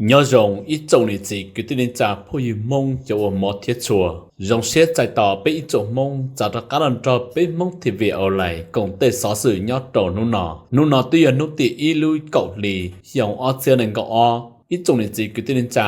Nyob zoo ib tsoom niam txiv kwv tij neej tsa phooj ywg Hmoob cov uas hmov thiab tshua. Zoo siab txais tos peb ib tsoom Hmoob txav rov qab los nrog peb Hmoob T V Online koom tej xov xwm nyob rau hnub no. Hnub no twb yog hnub tim ib lub kaum hli xyoo ob txhiab nees nkaum ob. Ib tsoom niam txiv kwv tij neej tsa,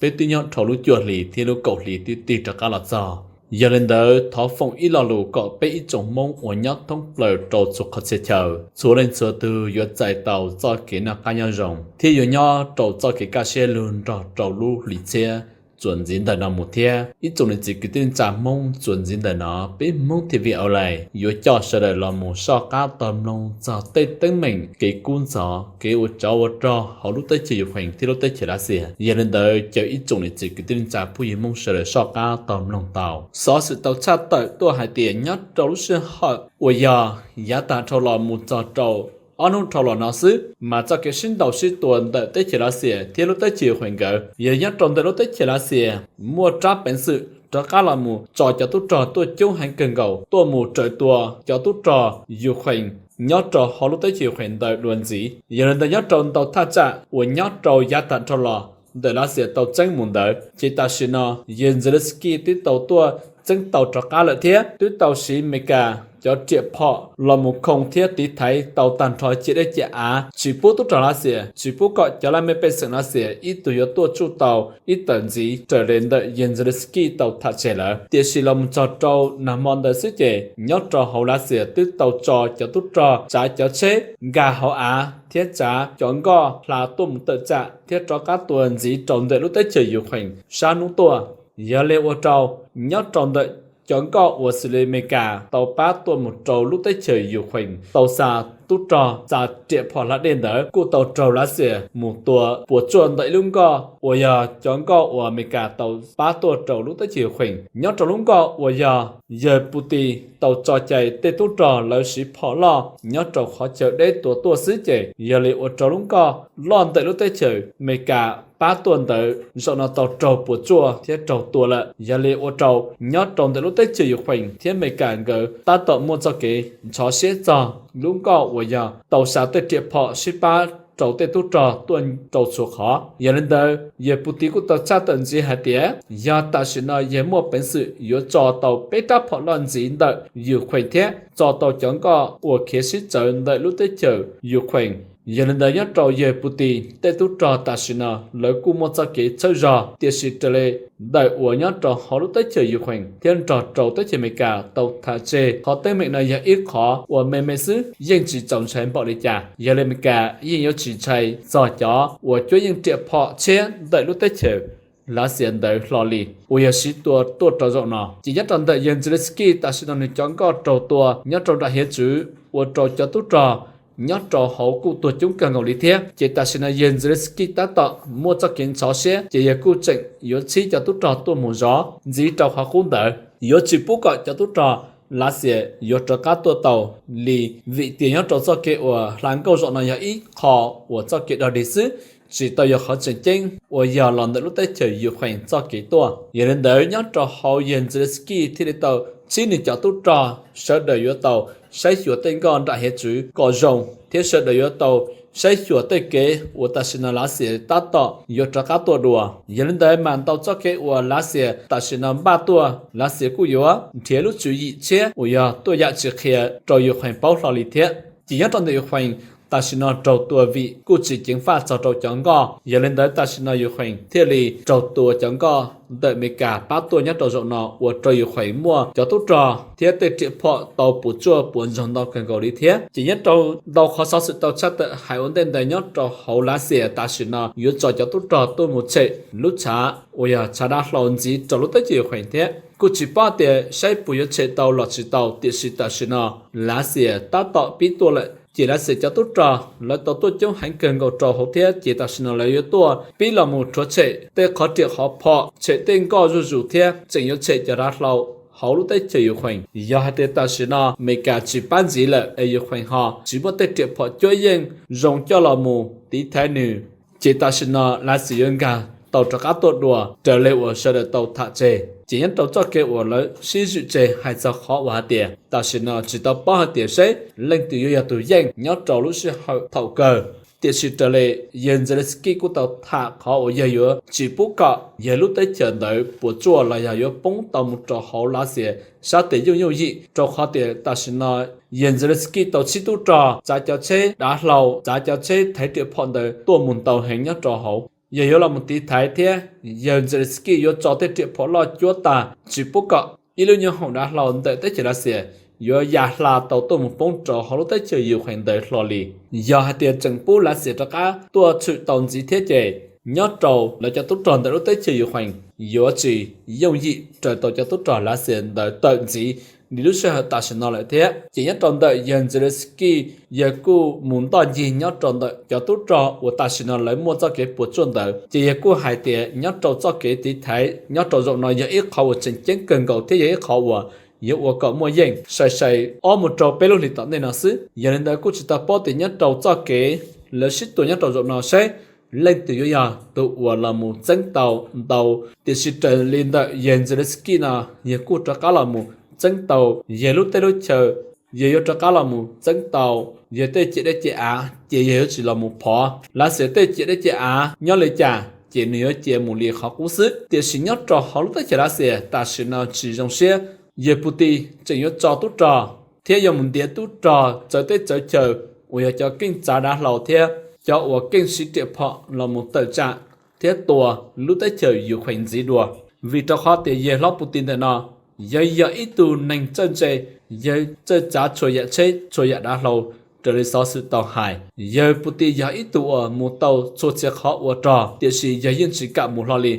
peb twb nyob dhau lub cuaj hli thiab lub kaum hli twb tig rov qab los txog. Yog li ntawd thov foom ib lo lus kom peb ib tsoom Hmoob uas nyob thoob plaws rau txhua qhov txhia chaw, txhua leej txhua tug yuav txais tau txoj kev noj qab nyob zoo thiab yuav nyob rau txoj kev kaj siab lug nrog rau lub hli txhiab txuas ntxiv ntawm no mus thiab. Ib tsoom niam txiv kwv tij neej tsa Hmoob, txuas ntxiv ntawm no peb Hmoob T V Online yuav coj sawv daws los mus soj qab tog mloog txog tej teeb meem kev kub ntxhov, kev ua tsov ua rog hauv lub teb chaws Ukraine thiab lub teb chaws Lav Xias. Yog li ntawd caw ib tsoom niam txiv kwv tij neej tsa phooj ywg Hmoob sawv daws soj qab tog mloog tau. Xov xwm tau tshaj tawm tuaj hais tias nyob rau lub sij hawm uas yog yav tag dhau los mus txog rau ob hnub dhau los no xwb, mas txoj kev sib ntaus sib tua ntawm teb chaws Lav Xias thiab lub teb chaws Ukraine nkawd, yog nyob rau ntawm lub teb chaws Lav Xias muaj rab peev xwm rov qab los mus tso cov tub rog tuaj coob heev kawg nkaus tuaj mus raws tua cov tub rog Ukraine nyob rau hauv lub teb chaws Ukraine ntawd dua ntxiv. Yog li ntawd nyob rau ntau thaj tsam uas nyob rau yav tag dhau los ntawm Lav Xias tau txeeb mus ntawd, ces tam sim no yawg Zelensky twb tau tuaj txeeb tau rov qab lawm thiab twb tau siv Amelikas cov riam phom los mus khoo thiab tiv thaiv tau tag nrho ciam dej ciam av, tsis pub tub rog Lav Xias, tsis pub kom cov laj mej pej xeem Lav Xias ib tug yuav tuaj tsuj tau ib tawm ntxiv raws li ntawm yawg Zelensky tau tham tseg lawm. Tiam sis los mus txog rau nag hmo ntawd xwb ces nyob rau hauv Lav Xias twb tau tso cov tub rog tsav cov tsheb nkag hauv av thiab tsav cov nkoj hla tuaj mus tawm tsam thiab rov qab tua ntxiv rau ntawm lub teb chaws Ukraine sab hnub tuaj. Yog li ua rau nyob rau ntawm cov nkoj uas xws li Amelikas tau pab tuaj mus rau lub teb chaws Ukraine tau xa tub rog xa riam phom hla dej ntawd kuj tau raug Lav Xias mus tua puas tsuaj ntawm ib lub nkoj uas yog cov nkoj uas Amelikas tau pab tuaj rau lub teb chaws Ukraine. Nyob rau lub nkoj uas yog yawg Putin tau tso cai tej tub rog lawv siv phom loj nyob rau qhov chaw deb tua tuaj xwb ces yog li ua rau lub nkoj loj ntawm lub teb chaws Amelikas pab tuaj ntawd zaum no tau raug puas tsuaj thiab raug tua lawm. Yog li ua rau nyob rau ntawm lub teb chaws Ukraine thiab Amelikas nkawd tab tom muaj txoj kev ntxhov siab txog lub nkoj uas yog tau xa tej riam phom sib pab rau tej tub rog tuaj rau txhua qhov. Yog li ntawd yawg Putin kuj tau tshaj tawm ntxiv hais tias yog tam sim no yawg muaj peev xwm yuav tso tau peb rab phom loj ntxiv ntawm Ukraine thiab tso tau cov nkoj uas khiav sib tsawv ntawm lub teb chaws Ukraine. Yog li ntawd nyob rau yawg Putin tej tub rog tam sim no lawv kuj muaj txoj kev txhawb zog, tiam sis raws li ntawm uas nyob rau hauv lub teb chaws Ukraine thiab nrog rau teb chaws Amelikas tau tham tseg qhov teeb meem no yog ib qhov uas me me xwb yeej tsis txaus ntshai npaum li cas. Yog li Amelikas yeej yuav tsis ntshai txog cov uas cuab yeej riam phom tshiab ntawm lub teb chaws Lav Xias ntawd hlo li uas yog siv tua tuaj rau zaum no. Ces nyob rau ntawm yawg Zelensky tam sim no nws cov nkoj raug tua nyob rau nram hiav txwv ua rau cov tub rog nyob rau hauv kuj tuag coob kawg nkaus li thiab. Ces tam sim no yawg Zelensky tab tom muaj txoj kev ntxhov siab ces yawg kuj tseem yuav txhib cov tub rog tuaj mus zov ntxiv rau qhov qub ntawd, yuav tsis pub kom cov tub rog Lav Xias yuav rov qab tuaj tau li, vim tias nyob rau txoj kev uas hla nkauj zaum no yog ib qho uas txoj kev dog dig xwb, tsis tau yog qhov tseem ceeb uas yog los ntawm lub teb chaws Ukraine txoj kev tuaj. Yog li ntawd nyob rau hauv yawg Zelensky thiaj li tau txhib nws cov tub rog sawv daws yuav tau saib xyuas tej nkoj nram hiav txwv kom zoo thiab sawv daws yuav tau saib xyuas tej kev uas tam sim no Lav Xias tab tom yuav rov qab tuaj dua. Yog li ntawd mas ntau txoj kev uas Lav Xias tam sim no npaj tuaj Lav Xias kuj yuav nrhiav lub tswv yim tshiab uas yog tuaj yam tsis qhia rau Ukraine paub hlo li thiab. Ces nyob rau ntawm Ukraine tam sim no raug tua vim kuj tsis ceev faj txog rau cov nkoj. Yog li ntawd tam sim no Ukraine thiaj li raug tua cov nkoj ntawm Amelikas pab tuaj nyob rau zaum no ua rau Ukraine muaj cov tub rog thiab tej riam phom tau puas tsuaj puas ntsoog ntau kawg nkaus li thiab. Ces nyob rau ntau qhov xov xwm tau tshaj tawm hais ua ntej ntawd nyob rau hauv Lav Xias tam sim no yuav tso cov tub rog tuaj mus tshem lub tshav uas yog tshav dav hlau ntxiv rau lub teb chaws Ukraine thiab. Kuj tsis paub tias saib puas yuav tshem tau los tsis tau, tiam sis tam sim no Lav Xias tab tom pib tuaj lawm. Ces Lav Xias cov tub rog lawv tau tuaj coob heev kawg nkaus rau hauv thiab, ces tam sim no lawv yuav tuaj pib los mus rhuav tshem tej qhov riam qhov phom, tshem tej nkoj zuj zus thiab tseem yuav tshem cov dav hlau hauv lub teb chaws Ukraine. Yog hais tias tam sim no Amelikas tsis pab ntxiv lawm es Ukraine ho tsis muaj tej riam phom cuab yeej zoo coj los mus tiv thaiv nws, ces tam sim no Lav Xias yuav nkag tau rov qab tuaj dua raws li uas sawv daws tau tham tseg. Ces nyob rau txoj kev uas lawv sib zwm tseg hais txog qhov uas hais tias tam sim no tsis tau paub hais tias saib leej twg yuav yog tus yeej nyob rau lub sij hawm thaum kawg. Tiam sis raws li yawg Zelensky kuj tau tham qhov uas yawg yuav tsis pub kom yawg lub teb chaws ntawd puas tsuaj los yog yuav poob tau mus rau hauv Lav Xias sab tes yooj yooj yim, rau qhov tias tam sim no yawg Zelensky tau txib tub rog txav cov tsheb dav hlau, txav cov tsheb thaiv riam phom ntawd tuaj mus ntau heev nyob rau hauv. Yog yuav los mus tiv thaiv thiab, yawg Zelensky yuav tso tej riam phom loj cuab tag tsis pub kom ib lub nyoob hoom dav hlau ntawm teb chaws Lav Xias yuav ya hla tau tuaj mus poob rau hauv lub teb chaws Ukraine ntawd hlo li. Yog hais tias tseem pub Lav Xias rov qab tuaj tshwm tau ntxiv thiab ces nyob rau lawv cov tub rog ntawm lub teb chaws Ukraine yuav tsis yooj yim raws tau cov tub rog Lav Xias ntawd tawm ntxiv li lub sij hawm tam sim no lawm thiab. Ces nyob rau ntawm yawg Zelensky, yawg kuj mus ntoj ncig nyob rau ntawm cov tub rog uas tam sim no lawv muaj txoj kev puas tsuaj ntawd, ces yawg kuj hais tias nyob rau txoj kev tiv thaiv nyob rau zaum no yog ib qhov uas tseem ceeb kawg nkaus thiab yog ib qhov uas yuav ua kom muaj yeej sai sai ob mus rau peb lub hlis tom ntej no xwb. Yog li ntawd kuj tsis tau paub tias nyob rau txoj kev lawv sib tua nyob rau zaum no saib leej twg yuav yog tus uas los mus txeeb tau ntau. Tiam sis raws li ntawm yawg Zelensky no, yawg kuj rov qab los mus txeeb tau yawg lub teb lub chaw, yawg yuav rov qab los mus txeeb tau yawg tej ciam dej ciam av, ces yawg yuav tsis los mus phov Lav Xias tej ciam dej ciam av nyob li cas ces nws yuav cia mus li qhov qub xwb. Tiam sis nyob rau hauv lub teb chaws Lav Xias tam sim no tsis zoo siab, yawg Putin tseem yuav tso tub rog thiab yuav mus ntiav tub rog txawv teb txawv chaw uas yog cov keej txav dav hlau thiab cov uas keej siv riam phom los mus tawm tsam thiab tua lub teb chaws Ukraine ntxiv dua. Vim rau qhov tias yawg hlob Putin ntawm no, yawg yog ib tug neeg txawj ntse, yawg txawj txav txhua yam tsheb txhua yam dav hlau. Raws li xov xwm tau hais, yawg Putin yog ib tug uas mus tau txhua txhia qhov ua rog, tiam sis yawg yeej tsis kam mus hlo li.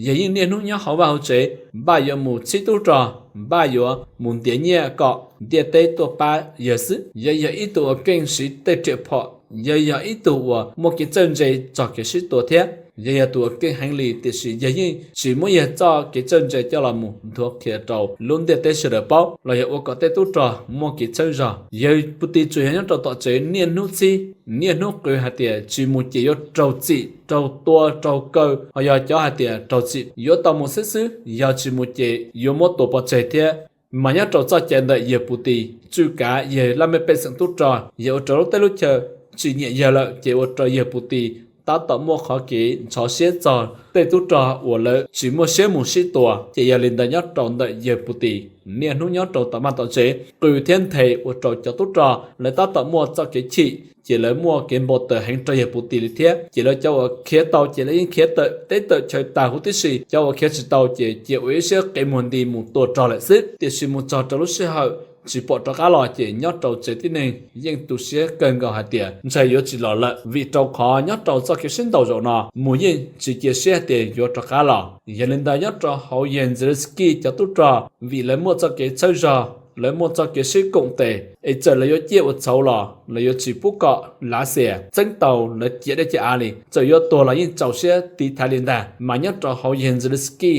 Yawg yeej niaj hnub nyob hauv vaj hauv tsev, npaj yuav mus txhib tub rog, npaj yuav mus ntiav nyiaj kom ntiaj teb tuaj pab yawg xwb. Yawg yog ib tug uas keej siv tej riam phom, yawg yog ib tug uas muaj kev txawj ntse txog kev sib tua thiab. Yawg yog tus uas keej heev li, tiam sis yawg yeej tsis muab yawg txoj kev txawj ntse coj los mus nthuav qhia rau lub ntiaj teb sawv daws paub los yog ua kom tej tub rog muaj kev txhawb zog. Yawg Putin tsuas yog nyob rau tom tsev niaj hnub txhib niaj hnub qw hais tias tsis mus ces yuav raug txim, raug tua, raug kaw, ho yog cov hais tias raug txim yuav tau mus xwb xwb, yog tsis mus ces yuav muab tua pov tseg thiab. Mas nyob rau txoj cai ntawm yawg Putin, tswj kav yawg laj mej pej xeem tub rog, yog ua rau lub teb lub chaw tsis nyiam yawg lawm ces ua rau yawg Putin tab tom muaj qhov kev ntxhov siab txog tej tub rog uas lawv tsis muaj siab mus sib tua. Ces yog li ntawd nyob rau ntawm yawg Putin niaj hnub nyob rau tom vaj tom tsev qw thiab nthe ua rau cov tub rog lawv tab tom muaj txoj kev chim, ces lawv muaj kev npau taws heev rau yawg Putin li thiab. Ces lawv cov uas khiav tau ces lawv yeej khiav tawm teb tawm chaw tag huv tib si, cov uas khiav tsis tau ces cia ua ib siab qe muag nti mus tua rog lawm xwb. Tiam sis mus txog rau lub sij hawm tsis pom rov qab los ces nyob rau tsev tib neeg yeej tu siab kawg nkaus hais tias ntshe yuav tsis los lawm, vim rau qhov nyob rau txoj kev sib ntaus zaum no mus yeej tsis cia siab hais tias yuav rov qab los. Yog li ntawd nyob rau hauv yawg Zelensky cov tub rog, vim lawv muaj txoj kev txhawb zog, lawv muaj txoj kev sib koom tes, es txawm lawv yuav ciaj ua txhauv los lawv yuav tsis pub kom Lav Xias txeeb tau lawv ciam dej ciam av li. Txawm yuav tuag los yeej txaus siab tiv thaiv li ntag. Mas nyob rau hauv yawg Zelensky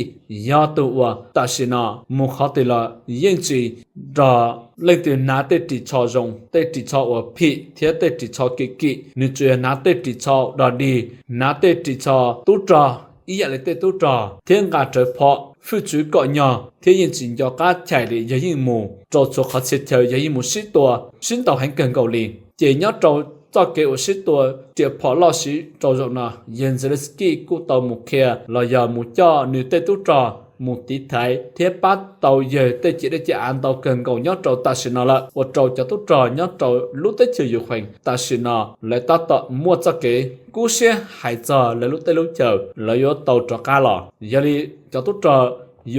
yog tus uas tam sim no mus qhov twg los yeej tsis nrog leej twg hnav tej ris tsho zoo, tej ris tsho uas phim thiab tej ris tsho kim kim. Nws tsuas yog hnav tej ris tsho dog dig, hnav tej ris tsho tub rog ib yam li tej tub rog thiab nqa rawv phom hwj tswv kom nyog thiab yeej tsis nco qab chais li. Yawg yeej mus rau txhua qhov txhia chaw, yawg yeej mus sib tua sib ntaus heev kawg nkaus li. Ces nyob rau txoj kev uas sib tua riam phom loj siv rau zaum no, yawg Zelensky kuj tau mus qhia los yog mus coj nws tej tub rog mus tiv thaiv thiab pab tau yawg tej ciam dej ciam av ntau kawg nkaus nyob rau tam sim no lawm, ua rau cov tub rog nyob rau lub teb chaws Ukraine tam sim no lawv tab tom muaj txoj kev kub siab hais txog lawv lub teb lub chaw lawv yuav tau rov qab los. Yog li cov tub rog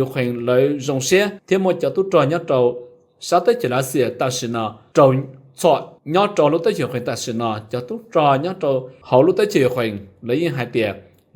Ukraine lawv zoo siab thiab muaj cov tub rog nyob rau sab teb chaws Lav Xias tam sim no raug txhom nyob rau lub teb chaws Ukraine tam sim no, cov tub rog nyob rau hauv lub teb chaws Ukraine lawv yeej hais tias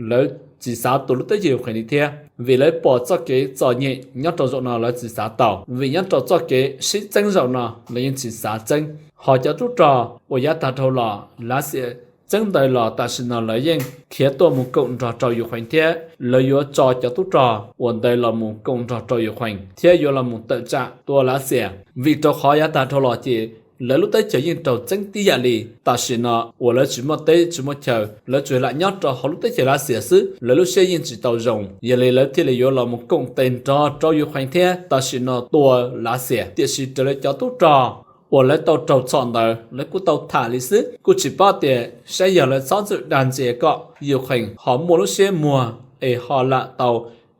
lawv tsis xav tua lub teb chaws Ukraine li thiab, vim lawv pom txoj kev txom nyem nyob rau zaum no lawv tsis xav tau, vim nyob rau txoj kev sib txeeb zaum no lawv yeej tsis xav txeeb. Ho cov tub rog uas yav tag dhau los Lav Xias txeeb ntawd los tam sim no lawv yeej khiav tuaj mus koom nrog rau Ukraine thiab lawv yuav tso cov tub rog uas ntawd los mus koom nrog rau Ukraine thiab yuav los mus tawm tsam tua Lav Xias, vim rau qhov yav tag dhau los ces lawv lub teb chaws yeej raug txeeb tib yam li. Tam sim no uas lawv tsis muaj teb tsis muaj chaw, lawv tsuas lam nyob rau hauv lub teb chaws Lav Xias xwb, lawv lub siab yeej tsis tau zoo, yog li lawv thiaj li yuav los mus koom tes nrog rau Ukraine thiab tam sim no tua Lav Xias. Tiam sis raws li cov tub rog uas lawv tau raug txhom ntawd lawv kuj tau tham li xwb, kuj tsis paub tias saib yog lawv txhob txwm dag ntxias kom Ukraine ho muaj lub siab muag es ho lam tau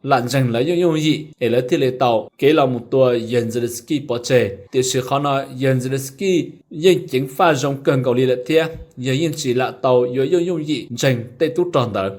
lam ntseeg lawv yooj yooj yim es lawv thiaj li tau kev los mus tua yawg Zelensky pov tseg. Tiam sis qhov no yawg Zelensky yeej ceev faj zoo kawg nkaus li lawm thiab, yawg yeej tsis lam tau yuav yooj yooj yim ntseeg tej tub rog ntawd.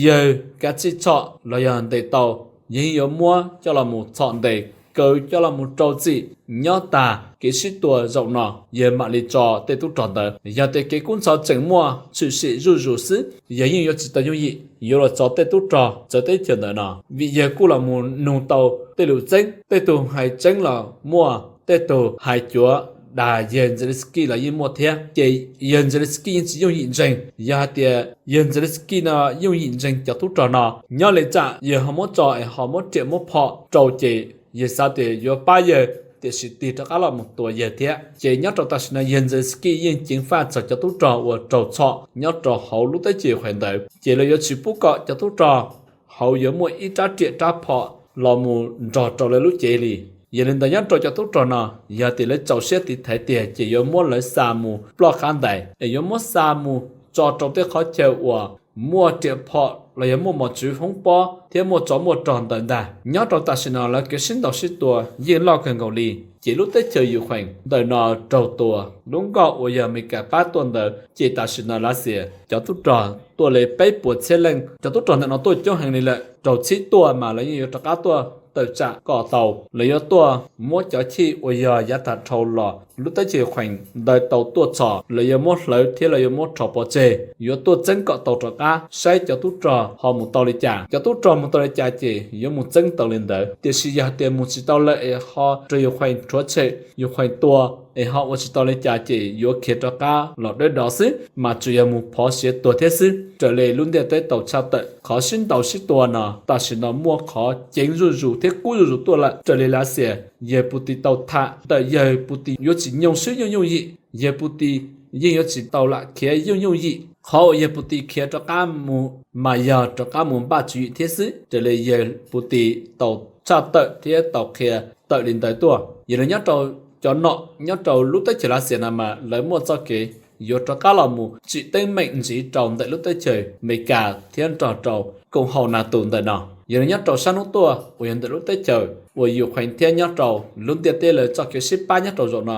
Yawg kav tsij txhom los yog ntes tau, yawg yeej yuav muab coj los mus txhom ntes, kaw coj los mus rau txim nyob tas kev sib tua zaum no, yawg mam li tso tej tub rog ntawd. Yog tias kev kub ntxhov tseem muaj tshwm sim zuj zus xwb, yawg yeej yuav tsis tau yooj yim yuav los tso tej tub rog txawv teb chaws ntawm no, vim yawg kuj los mus nug tau tej lus txeeb, tej tug hais tseeb los muaj, tej tug hais cuav dag yawg Zelensky los yeej muaj thiab. Ces yawg Zelensky yeej tsis yooj yim ntseeg. Yog hais tias yawg Zelensky no yooj yim ntseeg cov tub rog no, nyob li tsam yawg ho muab tso es ho muab riam muab phom rau ces yawg xav tias yuav pab yawg, tiam sis tig rov qab los mus tua yawg thiab. Ces nyob rau tam sim no yawg Zelensky yeej ceev faj txog cov tub rog uas raug txhom nyob rau hauv lub teb chaws Ukraine ntawd, ces lawv yuav tsis pub kom cov tub rog hauv yuav muaj ib rab riam rab phom los mus nrog rau lawv lub cev li. Yog li ntawd nyob rau cov tub rog no, yog tias lawv txaus siab tiv thaiv tiag ces yuav muab lawv xa mus ploj qab ntais es yuav muab xa mus tso rau tej qhov chaw uas muaj riam phom los yog muaj mos txwv hoob pob thiab muaj tsov muaj rog ntawd ntag. Nyob rau tam sim no lawv kev sib ntaus sib tua yeej loj kawg nkaus li, ces lub teb chaws Ukraine ntawm no raug tua. Lub nkoj uas yog Amelikas pab tuaj ntawd ces tam sim no Lav Xias cov tub rog tuaj li peb puas txhiab leej. Cov tub rog ntawm no tuaj coob heev li lawm, raug txhib tuaj mas lawv yeej yuav rov qab tuaj tawm tsam kom tau. Lawv yuav tuaj muab cov chij uas yog yav tag dhau los lub teb chaws Ukraine ntawd tau tuaj txhom, lawv yuav muab hlawv thiab lawv yuav muab rho pov tseg, yuav tuaj txeeb kom tau rov qab saib cov tub rog ho mus tau li cas. Cov tub rog mus tau li cas ces yuav mus txeeb tau li ntawd. Tiam sis yog hais tias mus tsis tau lawm es ho raug Ukraine rhuav tshem, Ukraine tua es ho ua tsis tau li cas ces yuav khiav rov qab los dawb do xwb, mas tsuas yog mus phov siav tuag thiab xwb. Raws li lub ntiaj teb tau tshaj tawm, qhov sib ntaus sib tua no tam sim no muaj qhov ceev zuj zus thiab kub zuj zus tuaj lawm. Raws li Lav Xias, yawg Putin tau tham ntawm yawg Putin yuav tsis nyoo swb yooj yooj yim, yawg Putin yeej yuav tsis tau lam khiav yooj yooj yim. Qhov uas yawg Putin khiav rov qab mus mas yog rov qab mus npaj tswv yim thiab xwb. Raws li yawg Putin tau tshaj tawm thiab tau qhia tawm li ntawd tuaj. Yog li nyob rau cov nom nyob rau lub teb chaws Lav Xias no mas lawv muaj txoj kev yuav rov qab los mus tsim teeb meem ntxiv rau ntawm lub teb chaws Amelikas thiab nrog rau koom haum NATO ntawm no. Yog li nyob rau sab hnub tuaj uas yog ntawm lub teb chaws uas Ukraine thiab nyob rau lub ntiaj teb lawv txoj kev sib pab nyob rau zaum no,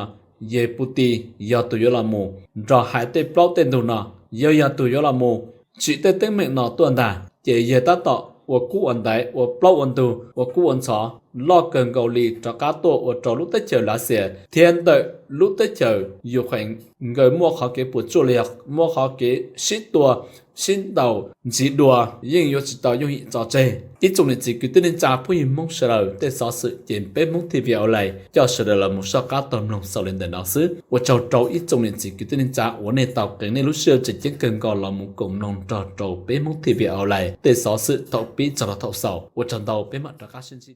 yawg Putin yog tus yuav los mus nrog hais tej plaub tej ntug no, yawg yog tus yuav los mus tsim tej teeb meem no tuaj ntag. Ces yawg tab tom ua kub ua ntaiv, ua plaub ua ntug, ua kub ua ntxhov loj kawg nkaus li rov qab tuaj ua rau lub teb chaws Lav Xias thiab ntawm lub teb chaws Ukraine nkawd muaj qhov kev puas tsuaj los yog muaj qhov kev sib tua sib ntaus ntxiv dua yeej yuav tsis tau yooj yim tso tseg. Ib tsoom niam txiv kwv tij neej tsa phooj ywg Hmoob sawv daws, tej xov xwm ces peb Hmoob T V Online coj sawv daws los mus soj qab taug mloog xaus li ntawm no xwb. Ua tsaug rau ib tsoom niam txiv kwv tij neej tsa uas nej tau qees nej lub sij hawm tseem ceeb kawg nkaus los mus koom mloog nrog rau peb Hmoob T V Online tej xov xwm thaum pib txog rau thaum xaus. Ua tsaug ntau, peb mam rov qab sib ntsib.